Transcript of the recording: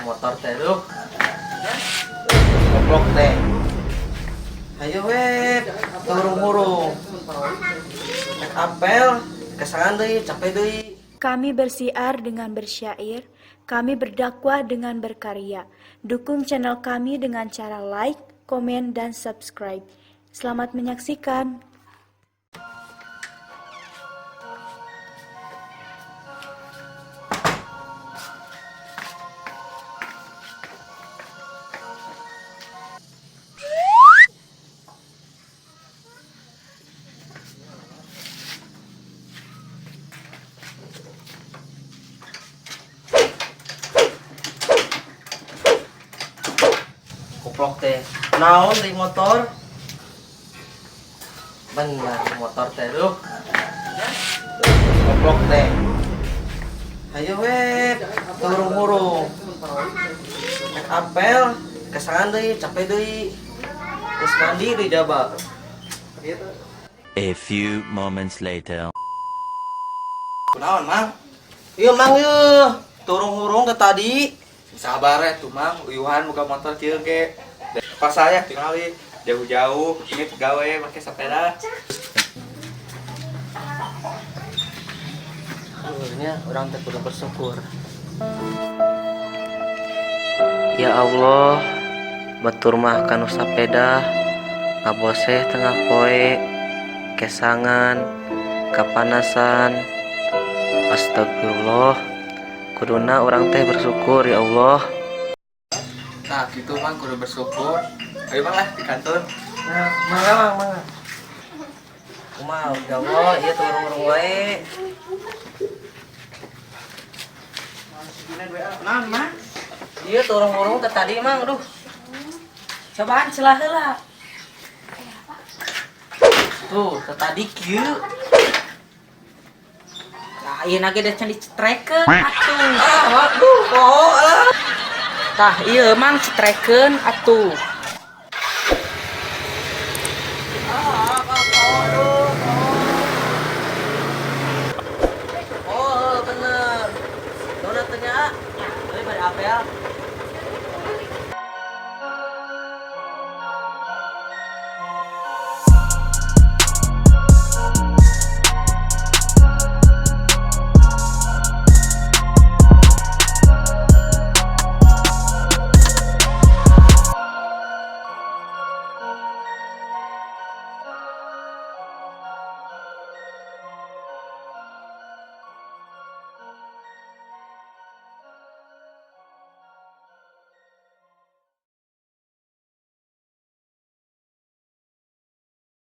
Motor teh duh. Goblok teh. Hayo we, turung-hurung. Rek apel, kesangan deui, capek deui. Kami bersiar dengan bersyair, kami berdakwah dengan berkarya. Dukung channel kami dengan cara like, komen, dan subscribe. Selamat menyaksikan. Koplok teh. Naon deui motor? Bener motor teh duh. Koplok teh. Hayo we, turung-hurung. Rek apel, kesangan deui, capek deui. Terus mandi deui jaba. A few moments later. Kunaon, Mang? Iya, Mang, yeuh. Turung-hurung ke tadi. Sabar ya tuh Mang, uyuhan buka motor kieu ge. Pas saya tingali jauh-jauh ini gawe make sepeda. Sebenarnya orang teh kudu bersyukur. Ya Allah, batur mah kanu sapeda, ngaboseh tengah poe, kesangan, kapanasan. Astagfirullah, kuduna orang teh bersyukur ya Allah. Nah, gitu Mang kudu bersyukur. Ayo Mang lah di kantor. Nah, mangga Mang, mangga. Kumaha, ya Allah, ieu turung-urung wae. Naon, Mang? Ieu turung-urung teh tadi Mang, aduh. Cobaan celah heula. Tuh, teh tadi kieu. Lah, ieu ge da can dicetrekeun atuh. Ah, waduh, poho lah. Tah, ieu Mang cetrekeun atuh. Oh, bener. Dona tanya, tapi pada apel.